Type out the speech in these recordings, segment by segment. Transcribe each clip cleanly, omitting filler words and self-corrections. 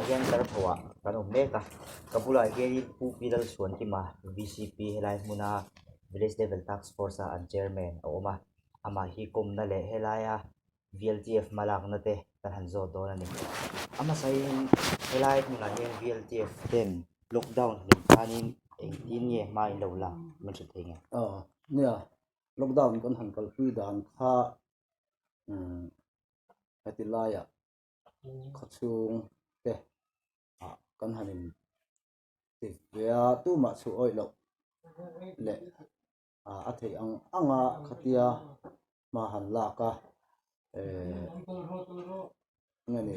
Tunah hian Darphaw-ah kan awm mek a, ka bulah hianin Pu Pi Lalchhuankima VCP helai hmuna Village Level Task Force-a an Chairman a awm a, amah hi kawmna leh helaia VLTF hma lakna te kan han zawt dawn a ni. A hmasain helai hmunah hian VLTF ten lockdown hlim khanin engtin nge hma in lo lak min hrilh thei nge? Aw nia, lockdown kan han kalpui dan kha umm heti laiah khawchhung te ah kan han in ti ve a, tumah chhuah awih loh leh a theih ang ang a khatia hma han lak a eh nge ni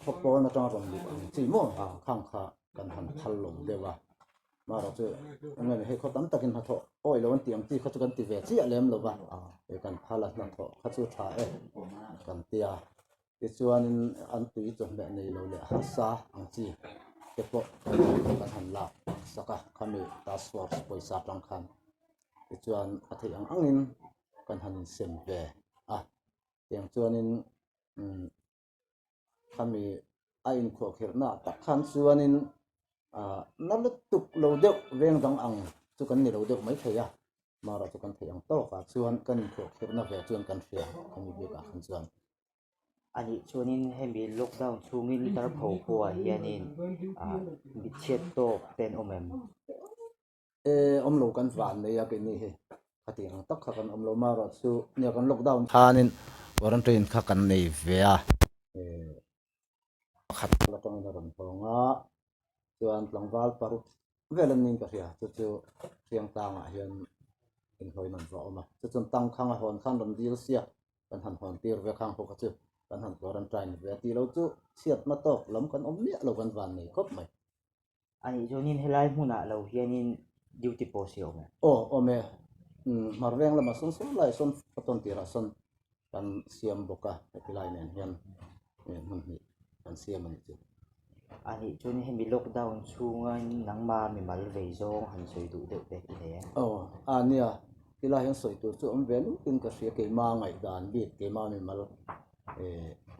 khaw pawn atanga rawn luh ang chi maw khang kha kan han phal lo deuh a marawh chu nge ni hei khaw tam takin hnathawh awih lo an tih ang chi kha chu kan ti ve chiah lem lo va eh kan phal a hnathawh kha chu tha e kan tia. Tichuanin an tui chawhmeh nei lo leh hasa ang chi te pawh kan han lak sak a khami task force pawisa atang khan tichuan a theih ang angin kan han insem ve a tiang chuanin umm khami a inkhuahkhirhna ah tak khan chuanin ah na lutuk lo deuh veng dang ang chu kan ni lo deuh maithei a. Mara chu kan theih ang tawkah chuan kan inkhawhkhirhna ve chuan kan hria khami bikah khan chuan. A nih chuanin hemi lockdown chhungin Darpho khuaah hianin ah mitchhiat tawk te an awm em? E awm lo kan van nei a keini hi khatiang ang tak kha kan awm lo Mara chu nia kan lockdown khanin quarantine kha kan nei ve a e pakhat atangin a rawn hawng a chuan tlangval paruk vel an niin ka hria chu chu hriang tlangah hian inhawi nawn vah a awm a chu chuan tangkhang a hawn khan rawn dil sia kan han hawn tir ve khang pawh kha chu kan han quarantine ve a tih lo chu chhiatna tawk lam kan awm miah lo kan van nei khawp mai. A nih chuanin helai hmunah lo hianin duty post hi a awm em? Aw awm e, hmar veng lamah sawn sawn laiah sawn photon tirah sawn kan siam bawk a heti lai nen hian hmun hnih kan siam a nih chu. A nih chuan hemi lockdown chhunga nangma mimal vei zawng han sawi duh deuh te i nei em? Aw a nia tilai hian sawi tur chu awm ve lutin ka hria keima ngaihdan bik keima mimal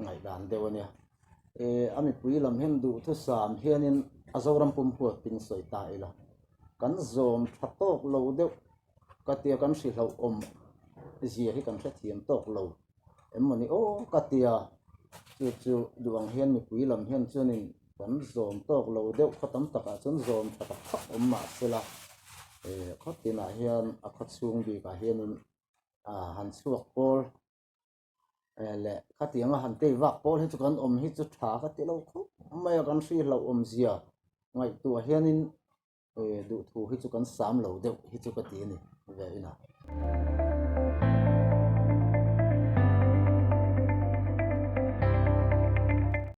ngaihdan deuh a nia. A mipui lam hian duhthusam hianin a Zoram pum huat pin sawi ta ila kan zawm tha tawk lo deuh Ka tia kan hrilhloh awm zia hi kan hrethiam tawk lo em maw ni aw ka tia chu chu duh ang hian mipui lam hian chuanin kan zawm tawk lo deuh khaw tam takah chuan zawm tha tak tak awm mah sela eh khaw tinah hian a khaw chhung bikah hianin ah han chhuak pawl eh leh khatianga han tei vak pawl hi chu kan awm hi chu tha ka ti lo khawp mai a kan hrilhloh awm zia ngaihtuah hianin. Duhthu hi chu kan sam lo deuh hi chu ka ti a ni ve ina.